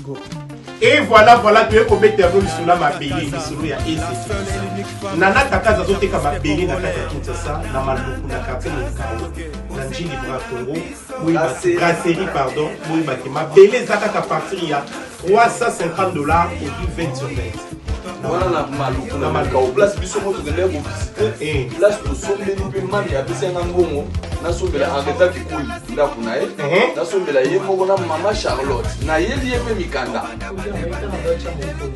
Go. Et voilà, voilà, toye kobeta yango lisolo ya mabele, lisolo ya esepelisa. Nana Takaza azoteka mabele na kati ya Kinshasa, na Maluku, na quartier Mokao, na Njili Bra Congo, brasserie, pardon, boyebake mabele eza kaka partir ya 350 $ ozwi 20 sur 20. Wana na Maluku, na Makao, place biso moko tokendaki kovisite, place tosombeli mpe mami apesi yanga mbongo nasombela Henrietta Kikuli ndako na ye, nasombela ye moko na mama Charlotte, nayeli ye mpe mikanda.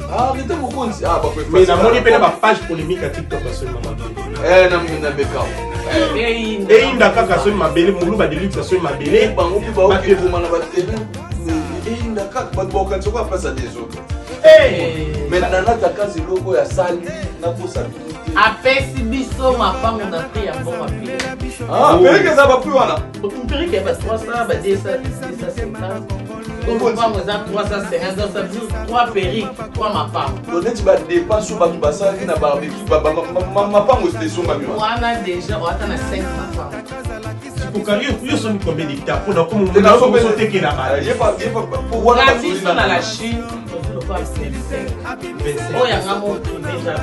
Henrietta Mokonzi, ah, mais namoni mpe na bapage polémique ya TikTok basombi mabele na Mekao. Eyinda kaka asombi mabele, Moluba de luxe asombi mabele. Bango mpe baokeboma na baterrain, eyinda kaka, bato baokanisa kwa place ya desordre. Mais Nana Takazi, eloko oyo asali nakosa bino te. Apesi biso mapango na prix ya mbongo ya Ah, perruque eza baprix wana. Perruque ya ba 300, ba 200, 250. Mapango eza 350, donc ça veut dire 3 perruques, 3 mapango. Donc neti badépense oyo bato basalaki na barbecue, mapango esombami wana. Wana déjà oata na 5 mapango. Sikoka yo osombi combien d'hectares mpona komozotekela bato? Na biso na la Chine tozwi lokola 25, oyo yanga moko déjà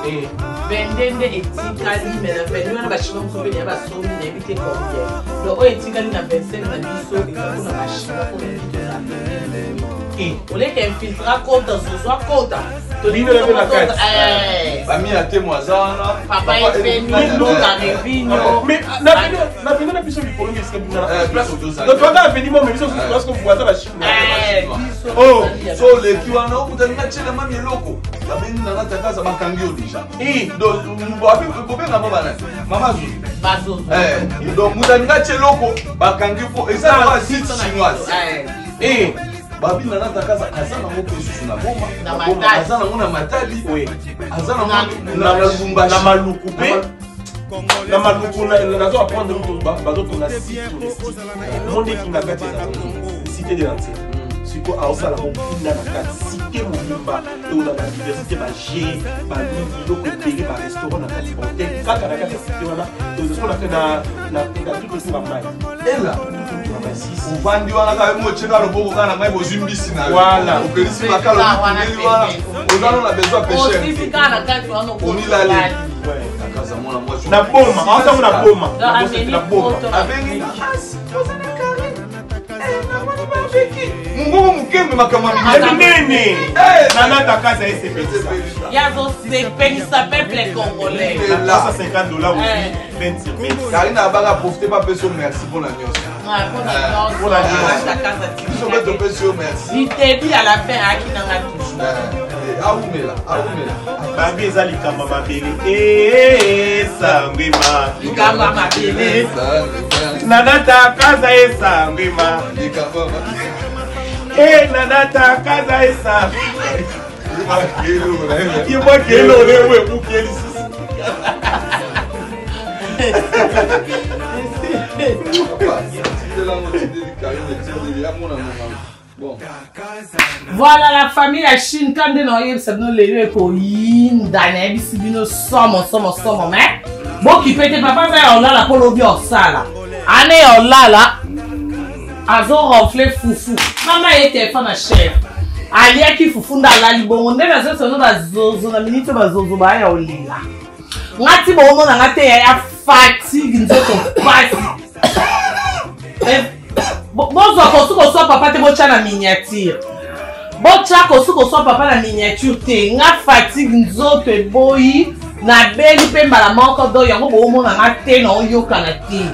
3, 22 nde etikali. Mais na 22 wana, bachinois mosusu mpe ya basombi, nayebi te combien. Donc oyo etikali na 25 na biso eza mpona bachinois, mpona biso toza oleka infiltra kota zozwa kota. Bino na kati. Bami ya temo aza wana. Papa Efeni Luka Revino. Mais na bino na biso likolo nge esika bino donc toaka aveni mo, mais biso susu parce que voisin bachinois. Oh, so oleki wana, okutani na tiela mami eloko babengi Nana Takaza, bakangi yo déjà. Donc bobenga mo banani, mama Zuzu. Donc moto alingi atia eloko, bakangi po eza lokola site chinoise. Babi Nana Takaza aza nango mpe susu na Boma, aza nango na Matadi, aza nango na Lubumbashi. Na Maluku mpe, na Maluku nazo apprendre mutu bazotuna site touristique monde ekinga kati, eza cité de l'anse. Sikoyo aosala ngo kuna na kati cité mobimba, eoza na diversité, baje banini, biloko ebele, barestaurant na kati, bahotel kaka na kati ya cité wana. Tozosiko na tout autour ya mai. Ela ovandi wana kaka mo otyeka loboko kaka na mai, bozwi mbisi na yo, opelisi makala, omitungeli wana, oza no na besoin pêcheur, onilali. Na Boma aotango, na Boma, na Boma. Abengi oza na kare, namoni barbecue, mongongo mokembe, makambo ya minene. Nana Takaza esepelisa. Yazosepelisa peuple congolais. Na 350 $ ozwi 20 sur 20. Karine abaka profite pa peso merci mpona nyonso. Mpona nyonso biso mpe topesi yo merci. Du début à la fin ayaki nanga toujours. Aumela, aumela. Babi eza likambo mabele esangwima. Likambo mabele. Nana Takaza esangwima, e Nana Takaza esa ye mwaki eloko ewo ebuki ye lisusu. Voilà la famille, la Chine, ka nde na oyebisa bino lelo ekoyinda, nayebisi bino somo somo somo. Mais bokipe te, papa aza ya olala mpo lobi osala ane ya olala, azoronfle fufu. Mama ye telefone na chef aliaki fufu nde alali bongo nde nazosono bazozo na miniti oyo, bazozo baya ya olela. Nga ti boomona nga te, ya fatigue, nzoto pasi. Bozwa kosu koswa papa te, botya na miniature, botya kosu koswa papa na miniature te. Nga fatigue, nzoto eboyi, nabeli mpe mbala moko. Donc yango boomona nga te, na oyokana te.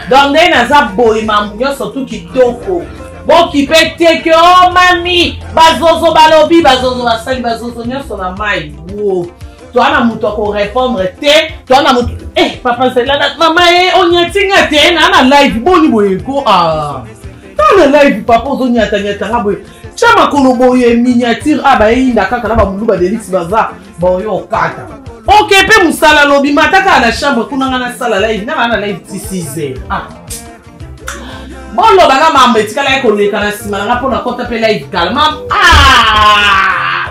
Donc ndenge naza boye, mambo nyonso tu kitoko. Bokipe te ke o mami bazozo balobi, bazozo basali, bazozo nyonso na mai wo. Toa na moto akorépondre te, toa na moto. Eh, papa zela na mama ye onyati nga te na na live. Boni boye ko, ah, na na live papa ozonyatanyata nga boye, tya makolo boye miniature. A bayeyinda kaka na bamulu badelix baza baoyo okata oke mpe mosala lobi mata kaka na chambre kuna. Nga nasala live nanga na live ti 6 heures. Ah, boloba na mambo etikalaki koleka na nsima na nga mpo nakɔta mpe live kala. Ma ah!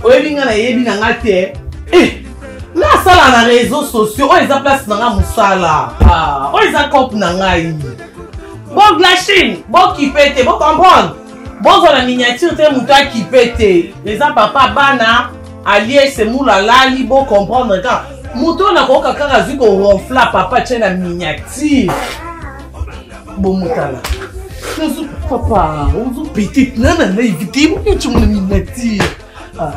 Oyebi nga, nayebi na nga te. Eh, nasala na réseaux sociaux oyo eza place na nga mosala. Ah, oyo eza cope na ngai. Bon, la Chine, bokipe te, bocomprendre. Bozwa na miniature te, moto akipe te. Eza papa bana alie semula alali, bo comprendre kaka. Moto oyo nakoyoka kaka azwi koronfla papa tie na miniature. Bomotala. Nazo papa, ozo petite nana na éviter moto na miniature. Ah.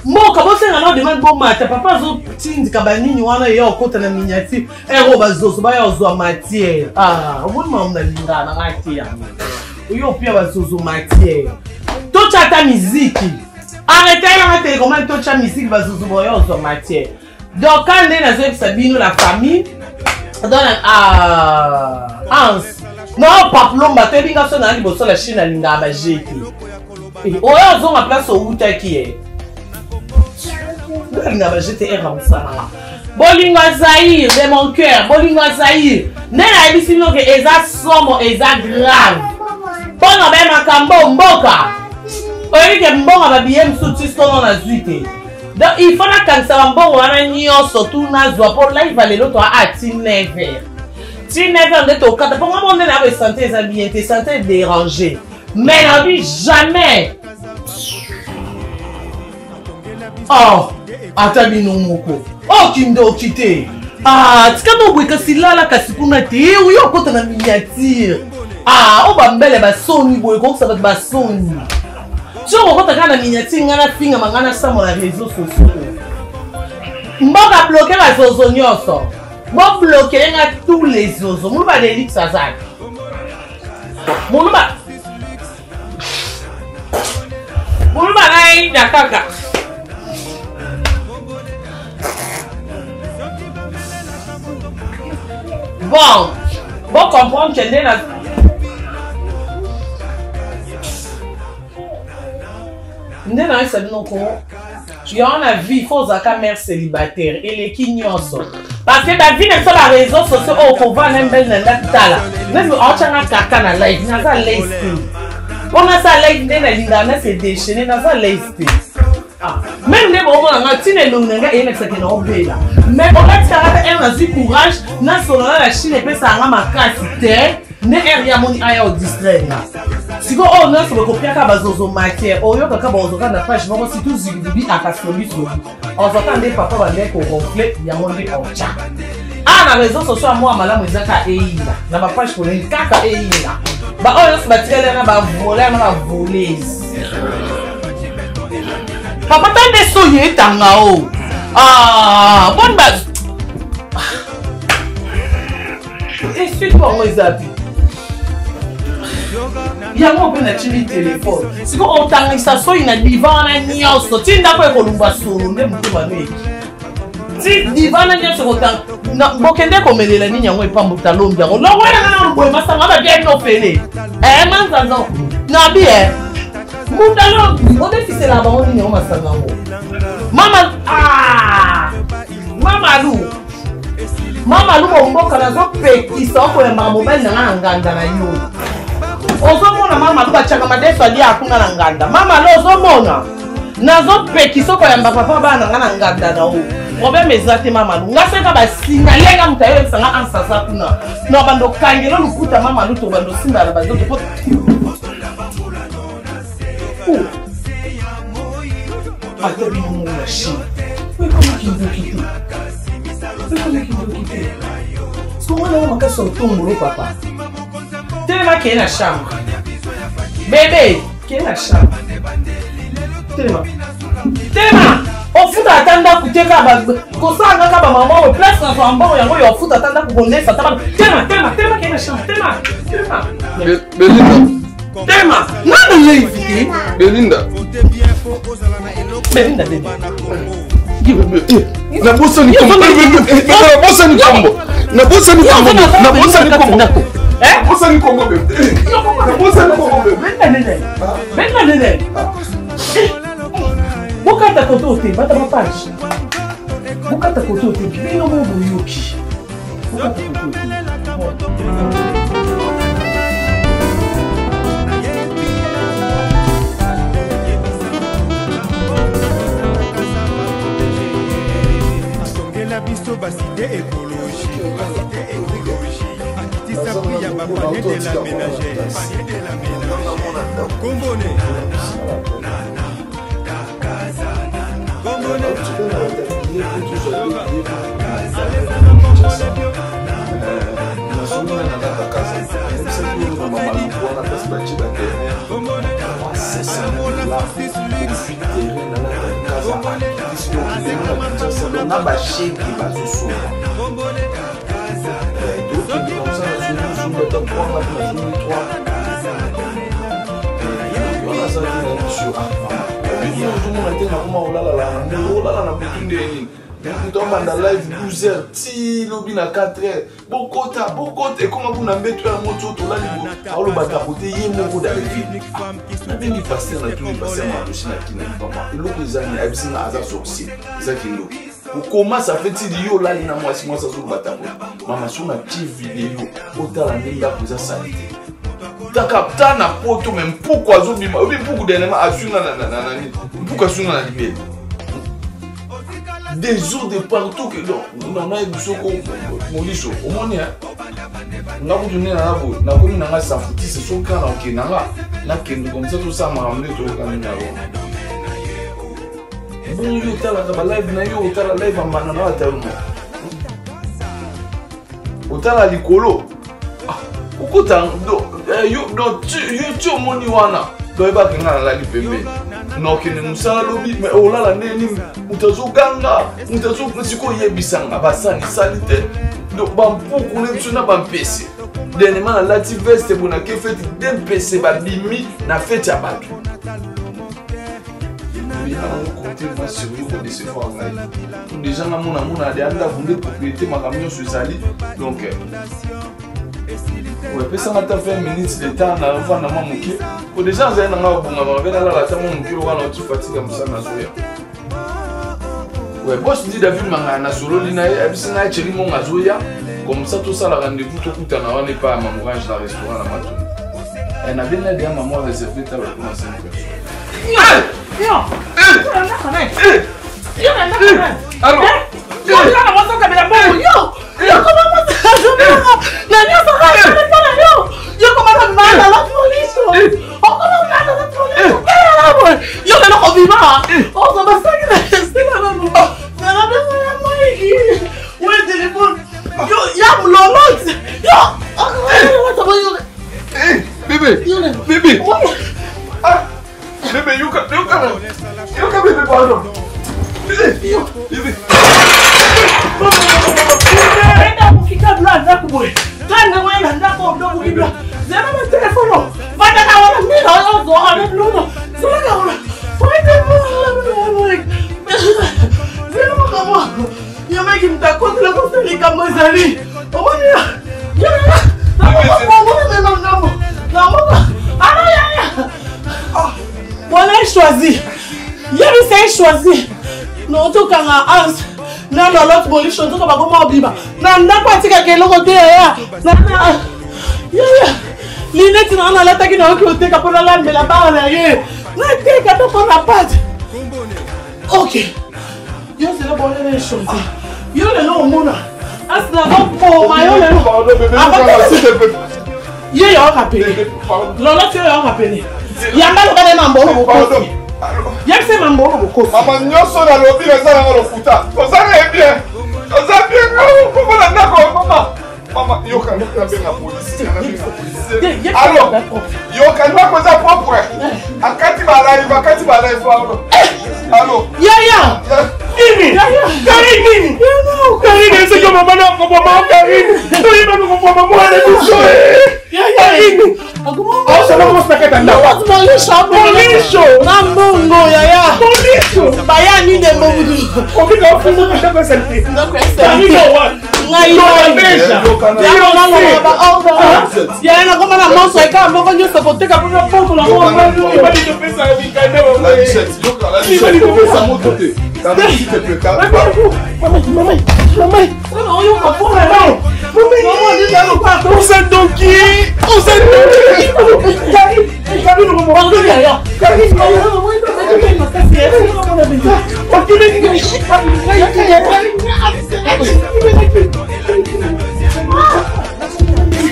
Mboka bosenga na demande bomata papa azotindika banini wana eya okota na miniature ero bazozo baya ozwa matière. Ah, omoni makambo nalingaka na ngai te yango oyo opia bazozo matière. Totya ata miziki, arrete yanga telecommande, totya miziki, bazozo baya ozwa matière. Donc ka nde nazoyebisa bino la famille donc ah, ans no papulomba toyebi nga so naa liboso la chine alingaka baje te oyo azonga place owutaki ye alingaka baje te ere mosalanga. Bolingo ya Zaire de mon cœur, bolingo ya Zaire nde nayebisi bino ke eza somo, eza grave mpo na baye makambo mboka. Oyebi ke mbongo babiye mosusu ti sono nazwi te, donc il faut nakangisa bambongo wana nyonso tu nazwa mpo live ya lelo toa a ti 9 heures, ti 9 heures nde tokata mpo nga mo nde nayabe sante eza bien te, sante déranger, mais nabi jamais. Oh, ata bino moko oh kindoki te. Ah, tika mobwe kasi lala kasi kuna te oyo okota na miniature. Ah, oyo bambele basoni boye kokisa bato basoni ti okokota kaka na miniature. Ngai nafingama, ngai nasambwa na réseau sociaux. Mboka bloke bazozo nyonso, boblokele nga tous les zozo. Moluba delix azali moluba, moluba nayinda kaka. Bon, bo comprendre ke nde na nde nayebisa bino ko yango na vie fo ozalaka mare célibataire eleki nyonso, parce que bavie na biso ba réseau sociaux oyo kovanda mbele na ndako. Tala neti aotyanga kaka na live, naza laise te mpo nasala live nde nalingaka na se déchaîne, naza laise te. Ah, même nde boomona nga ntina elongi na ngai eyelakisaki na obela, mais olatisaka ata ere nazwi courage nasolola na Chine epesaka nga makasi te nde ere ya moni aya odistraire nga. Sikoyo oyo nyonso bokopiaka bazozo matière, oyokaka baozwaka na page moko, surtout zigibibi akasolobi ozwaka nde papa bande koronfle yango nde otya awa na réseau sociaux ya mwa malamu eza kaka eyinda na bapage polemi kaka eyinda. Baoyo nyonso batikali wana bavole na bavolese. Papa ta nde soyi etanga o. Ah, boni ba esui bango eza te yango mpe natindi telefone. Sikoyo otangisa soyi na divan wana nyonso ti ndako ekolumba solo nde moto bano eki ti divan wana nyonso ekotanga. Bokende komelela nini yango epambuta lombi yango longwena nga na boye masanga babia bino ofele manzanza nabi e mbuta lombi odefisela bango nini yango masanga yango. Mama, ah! Mama lu, mama lu, bomboka nazopekisa okoyambaka mobali na nga na nganda na yo. Ozomona mama lu batiaka madeso alia kuna na nganda. Mama lu, ozomona nazopekisa okoyamba papa bana na nga na nganda na yo. Problème eza te. Mama lu, nga seka basinale nga moto ayebisa nga ansaza kuna na bando okangelo lokuta. Mama lu, to bando osimba na banzoto po ata bino moko na Chine oyekomaki ndoki te, oyekomaki ndoki te. Soki wana makasi ya otombolo papa, telema kee na chambre. Bebe, kee na chambre, telema, telema. Ofuta ata ndako te, kaka kosala nga kaka bamama oyo place nazwa mbongo yango oyo ofuta ata ndako kolesa ata bana. Telema, telema, telema, kee na chambre, telema, telema. Belinda. Telema nano ye invité. Belinda. Belinda bebe. Nabosani kombo, nabosani kombo, nabosani kombo, nabosani kombo, nabosani kombo, nabosani kombo. Belinda nene, Belinda nene, bokata koto te, bata bapage, bokata koto te, bino mo boyoki, bokata koto te. Atongela biso basite écologie, basite écologie, akitisa prix ya bapanier de la ménagère, panier de la ménagère. ndako. Nazongi na kaka kaza nayebisaki yo na mamaluku wana place batie baterrain ozwi terrain na nata kaza akitisi donc na Kinshasa donc na bashege bazosomba tokende comme ça nazongi zongi ata 3 nga mpe nazongi 3 wana azalaki na biso ah mama ozomona te nakoma kolalala na moi olala na butu nde nini moto abanda live 12 heures ti lobi na 4 heures bokota bokota ekoma kuna mbeto ya moto tolali aoloba takote ye moko daleville nabengi paster natuni paster matosi na kina papa eloko ezani ayebisi nga aza sorcier eza kindoki okoma ça fait tili yo olali na mwasi mwasi azoloba takote mama so na tie video otala nde ndako eza salite taka ta na poto me mpuku azobima obi mpuku dernièrement aswi nga na nani mpuku aswi nga na libele des eaux de partout que donc nana ye biso ko moliso omoni hein nga kutu nde nana boye nakomi na nga safutise soki kaka na okende na nga nakende comme ça tosala makambo nde toyokani na yango bongo yo otalaka balive na yo otala live ya mbanda na ata yo otala likolo ah, okota eh, yo ti omoni wana donc ebaka nga nalali pembeni nokende mosala lobi me olala nde nini moto azoganga moto azo sikoyo oyebisanga basani sali te donc bampuku na biso na bampese dernièrement nalati veste boye nake feti de mpese babimi na feti ya bato kote ma sérieux kodecevoir ngai po déjà nga mona mona deya ndako nde propriété makambo nyonso ezali donc epesanga ata 20 minutes de temps nafanda mwa moke po déjà azali na ngai kobongama mabe nalala ata mwa moke lokola nauti fatigue ya mosala nazoya ouais boss ndi david mangaya nasololi na ye ayebisi ngai cheri monga azoya comme ça tosala rendez-vous tokutana wana epai ya mamorange na restaurant na matoni eh, nabenga deya mama réserve table mpona 5 personnes. Yo lelo kobima ozwa basaki na esika nanu nanabenga ya maiki oyo telefone yo ya lolot yo bébé bébé ah bébé yoka yoka yoka bébé pardon bébé bébé ndako boye kanda ngoye na ndako ndokukibla zela na telefono vandaka wana mina ozwaka ne bluno zolaka wana zela makambo yo meki moto akotela kosa likambo ezali omoni ngambo namoka ayaya wana echoisi yebisa echoisi notokanga ans na lolote bolisho nzoka bakoma obima na ndako atikaka eloko te yaya yaya lineti na nga nalataki nayoki oteka mpo nalambela bana na ye nateka to mpo na pate ok yo zela bolele echose yo lelo omona asi nazoboma yo lelo ye yo rapele lolote yo yo rapele yamba loba na mambolo bokosi yebisa mambolo bokosi mama nyonso nalobi naza nango lokuta toza na ye bien toza bien koma na ndako mama mama yoka ndako nabenga polisi nabenga polisi alo yoka ndako eza propre akati balive akati balive alo alo yaya nini karine nini karine eseki mama na koboma karine toyebaka koboma mwana biso karine osala mwasi na kati ya ndako molisho na mbongo yaya baya nini mbongo obika ofungoka ndako ya salite yaya nakoma na monso ekaka moko nyonso koteka mpona mbongo oza ndoki oza ndoki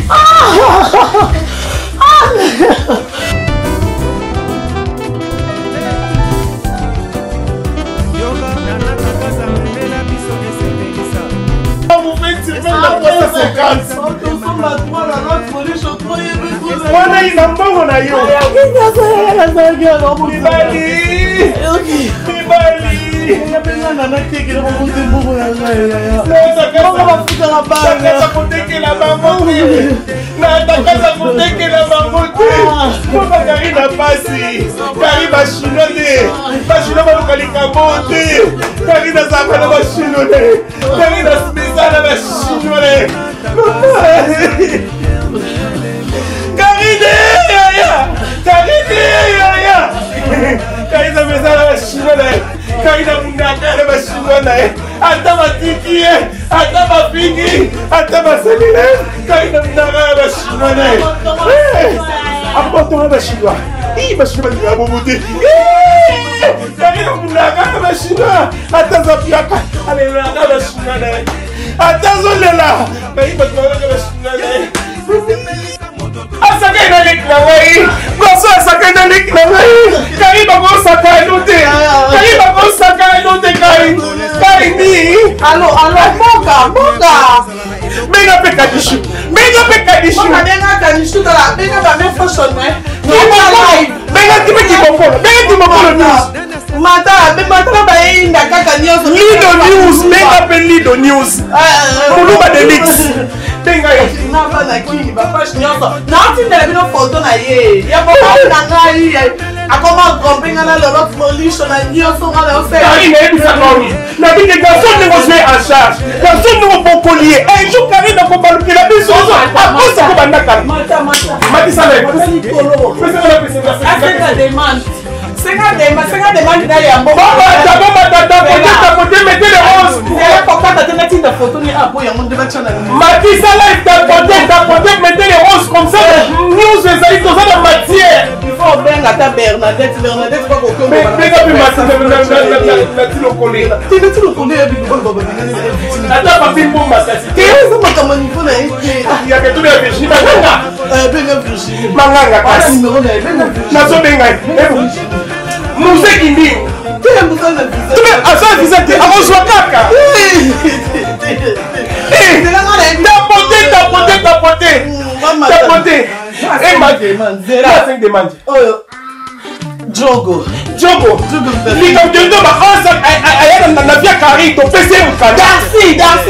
Ah! Ah! Ngai na mbongo na yo. Mibali. Mibali. Nakata kotekela bango te. Natakasa kotekela bango te. Mpo bakari na pasi. Kari bachinois te. Bachinois baluka likambo te. Kari nazalaka na bachinois te. Kari nasmisa na bachinois te. Karine yaya. Karine yaya. Karine amesana na bachinois na ye. Karine abundaka na bachinois na ye. Ata batiki ye, ata bafingi, ata basali ye. Karine abundaka na bachinois na ye. Akotonga bachinois. Ii bachinois balingaka bongo te. Karine abundaka na bachinois. Ata azapiaka, alelaka na bachinois na ye. Ata azolela. Karine bato balelaka bachinois na ye. Asaka na leki na ngai garçon asaka na leki na ngai kai bakosaka yo te kai bakosaka yo te kai kai ni alo alo mboka mboka benga mpe kadishu benga mpe kadishu benga kadishu tala benga ba me fashion eh benga tipe kibokolo benga kibokolo news mata mata bayinda kaka nyonso lido news benga mpe lido news moluba delix benga ye na bana kini bapage nyonso naotindela bino foto na ye ya mobali na ngai akoma trompe ngai na lolot molisho na nyonso ngai naoselai nayebisa ngai nabike garçon ndenge ozwi en charge garçon ndenge obokoli ye un jour karine akobalukela biso akosa kobanda kala matisa na asenga demande senga demande senga demande na yambo bomata bomata tapote tapote mettez les roses kokata te natinda photo ni apo yango nde batya na matisa live tapote tapote mettez les roses comme ça news ezali toza na matière il faut obenga ata bernadette bernadette benga mpe mati lokole nati lokole ya ata papi mbomba kasi te eza makambo niveau na ye te yaka tuna ya virginie manganga benga virginie manganga kasi nazobenga ye muse kindingu aza visa te akozwa kaka tapote tapote tapote tapote demande oyo jogo jogo likambo tendo baansa aya na via kari topesi ye mokanda darsi darsi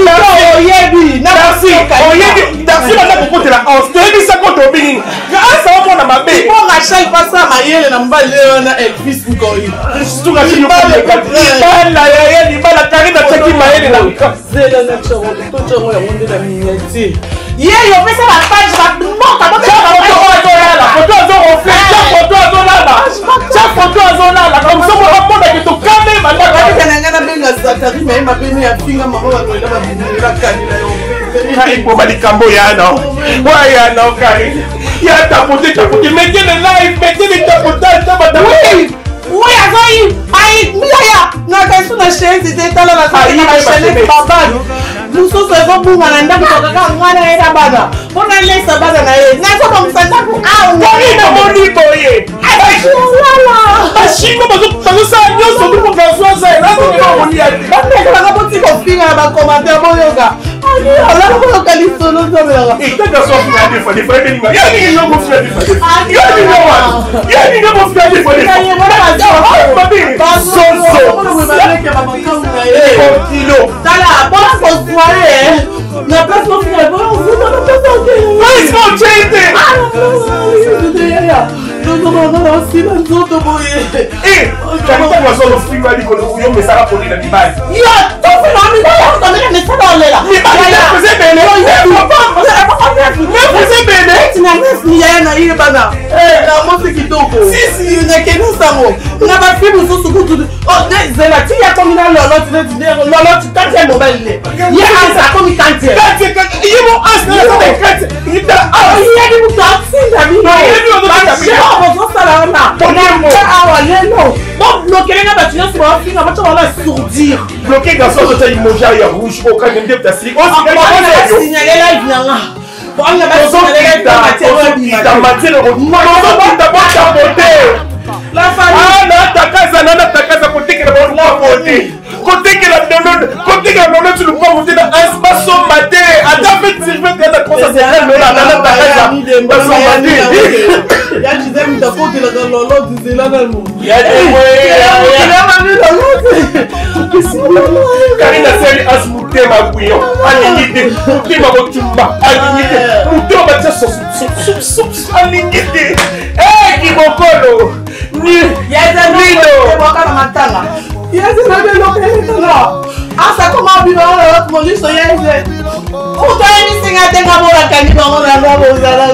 oyebi darsi oyebi darsi banda kokotela anse toyebisako tobi nini anse omona mabe po rachel pasa mayele na mobali ye wana elvis ngoi libala yaya libala karine atiaki mayele na zela na tocango yango nde na miniature ye yo pesa bapage bamboka azolala foto azoronfle tia foto azolala tia foto azolala comme ça amonake tokame bandakabika na ngai nabenga zakari maye mabene ya finga mama banoela babineli bakanela yo Karine boma likambo ya no waya no Karine ya tapote tapote mettez le live mettez le tapotage oui oui azoyi ayi miyaya nakaisu na chaise te tala na chaine babani mosusu ezobunga na ndako tokaka ngai na ye na bana mpo nalesa bana na ye nazobongisa ndako awanamoni boye bashino bazosala nyonso tukogasoazabamekelaka botika kofinga na bacommentaire boyoka alala boyoka lisolo nzobelaka tala mpona kozwa ye na place mofinga osila nzoto boye azolofinga likolo yo mesaka kolela mibali yo tofina mibali akotamela mesala olela ebele na nesi yaya na ye bana na mosi kitoko nakende sango na bafi mosusu kutu zela ti yakomi na loloti neti loloti kati ya mobali ne ye ansa akomi kantie ye mo ansayebi moto atinda bino bozosala wana awa lelo boblokele nga bato nyonso bafinga bato wana sourdir bloke garçon azotya emoji ya rouge okangi nde tasili signale live na nga tozokita matiere tozokita botapote natakaza na natakaza kotekela bango te kotekela dono kotekela dono ti lupango te na basomba te ata mpe tirve te na centrale lola nana takaza basomba te. Ya Gisèle mutu akotelaka lolo tizela nanu. Ya Karine asali as motema bouillon alingi te motema kotumba alingi te motema batia sosusususu alingi te kibokolo nino matanga asakoma bino yeze utoyebisinga te nga borakangi bango na nga bozala.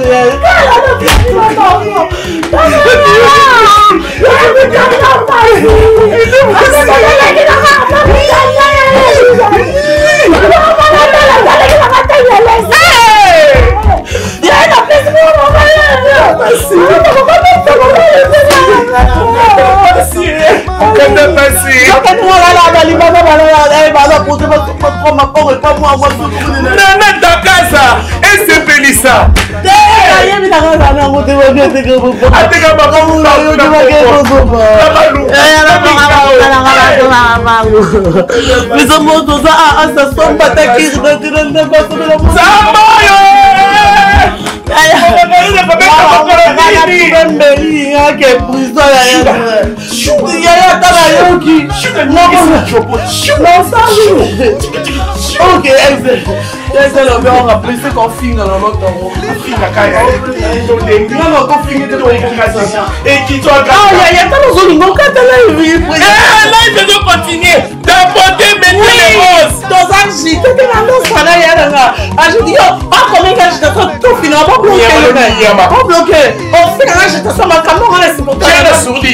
Nana Takaza esepelisa. Ateka. Biso mo toza asasombatakiri. Zambayo. Mbeli ake prison yaya ata nayoki nasali. Ok, ese lobi onga plise kofinga na lotongo nano kofinga te. Yaya tala ozolinga okata live. Live ezocontinue tapote metele rose. Toza agité te na nosana ya nanga agité yo akomenga agitation tofina bobloke ofinanga agitation makambo nga na supporter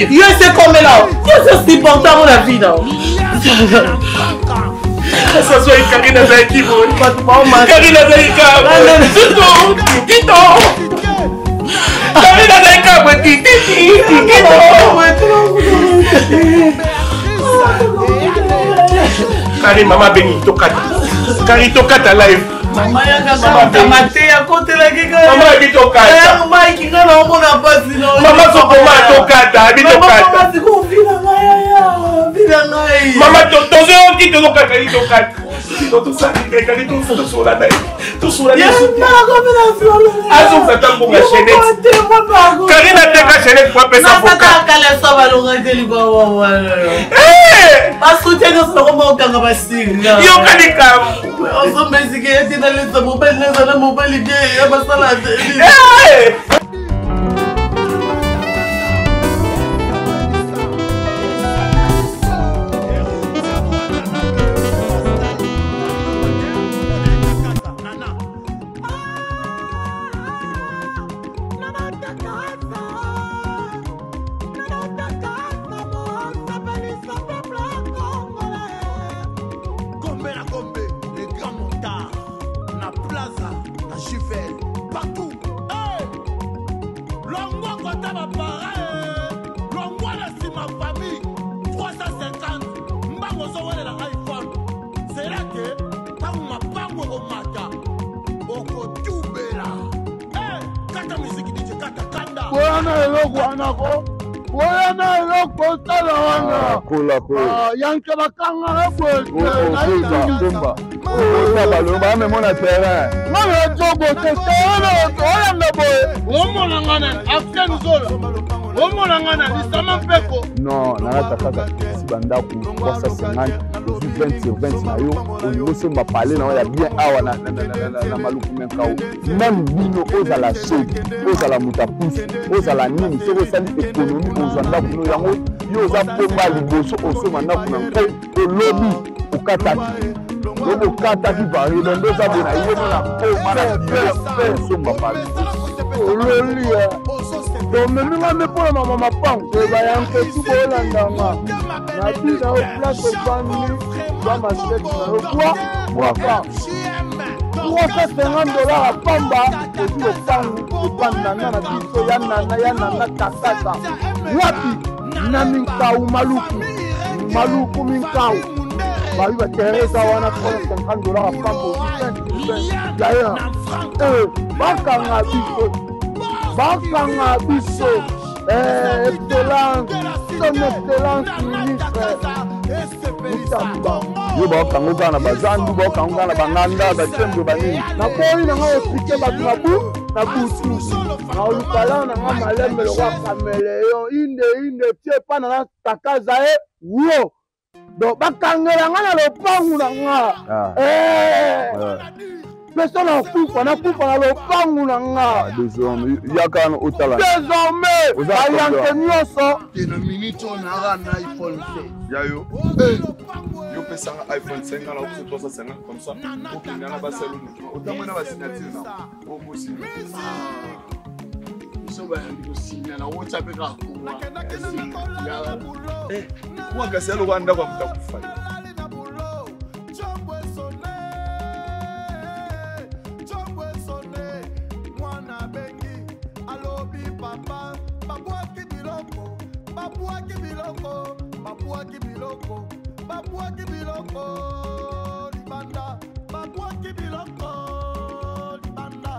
yo ese komela yo ese supporter ngo na vie na. Sazwai Karine azalaki boye, Karine azalaki kaka tito, Karine azalaki kaka boye tititi titito. Karine, mama abengi tokata. Karine, tokata live. Mama yakaka te akotelaki. Mama abi tokata. Mike nga na omona mpasi. Mama sokoma tokata abi tokata. Vina ngai aya vina ngai. Mama tozoyoki tozokata li tokata tosalekali tosola na ye tosola. Azongisa ta mbongo ya chaînette. Karine ateka chaînette po apesa. Kaleso balonga te libawa basoutien nyonso nakoma okanga basinga. Yoka likambo. Osomba esika ete nalesa mobali nazala mobali bien ya basala. Gombe na Gombe, les grands montards, na Plaza, na Juvel, partout. Hey! Longwa kota bapara, longwa na nsima famille 350 mbango ozowelela iPhone zela te ntango mapango ekomata okotubela. Hey! Kata miziki DJ kata kanda. Boyana eloko wana ko boyana eloko osala wana. Kola ko. Yanke bakanga boye. Kumba osa balongo bamemo na terrain. Ngana jobo te terrain oyanda boye. Omona nga na Arsène Zola, omona nga na Lisama Mpeko. Non, nalata kaka si bandako 350 ozwi 20 sur 20 na yo olingi osomba pale na yo ya bien awa na Maluku Menkao. Même bino ozala chef, ozala moto apusi, ozala nini, soki osali économie ozwa ndako no yango. Yo oza pomba liboso osomba ndako na nko olobi okataki lobi okataki vari donc oza boye na ye mo na poma na biro osomba pale. Ololi tomemi nga nde mpona mama mapango ebayanke tu bolandanga na bina yo place ofandi zwa machete na yo bwa bwaka. 350 $ apamba ozwi lopangu epandana na biso ya nana ya nana Takasa wapi na Minkau Maluku Maluku Minkau babi baterrain eza wana 350 $ apamba ozwi 20. D'ailleurs bakanga biso, bakanga biso. Excellence, son excellence ministre. Mutamba. Yo baokango kaka na bazandu, baokango kaka na banganda, bacembo, banini. Naboyi na nga opike bato na bu na butu naolukala na nga malembe lokwa kameleon inde inde tie epa na nga takaza ye wo donc bakangela nga na lopangu na nga. Ah. Eh. Ouais. Mpe so nakufa, nakufa na lopangu na nga. Ah, désormais yaka wana otala. Désormais Oza bayanke nyonso. Te na minute oyo naka na iPhone 7. Ya yo, yo pesanga iPhone 5 nga na opesa 350 comme ça okenda na basalo document otambo na basignature na okosina. Biso bayambi kosinya na WhatsApp kaka kowa. Kuwa kasi ya lokola ndako ya moto akufa. Babwaki biloko, babwaki biloko, babwaki biloko libanda, babwaki biloko libanda.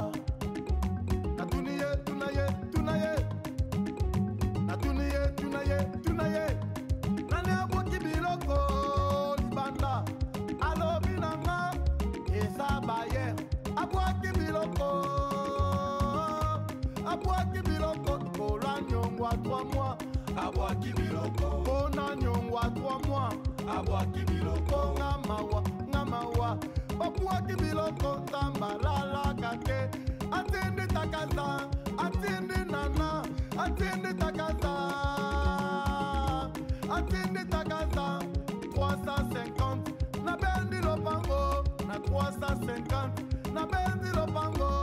Natuni ye, tuna ye, tuna ye, natuni ye, tuna ye, tuna ye, nani abwaki biloko libanda? Alobi na nga eza bayer abwaki biloko, abwaki biloko kola nyongwa 3 mois, abwaki biloko mpona nyongwa 3 mois, abwaki biloko. Nga mawa, nga mawa, babwaki biloko, nzambe alalaka te. Atindi takaza, atindi nana, atindi takaza, atindi takaza 350, nabendi lopango na 350, nabendi lopango.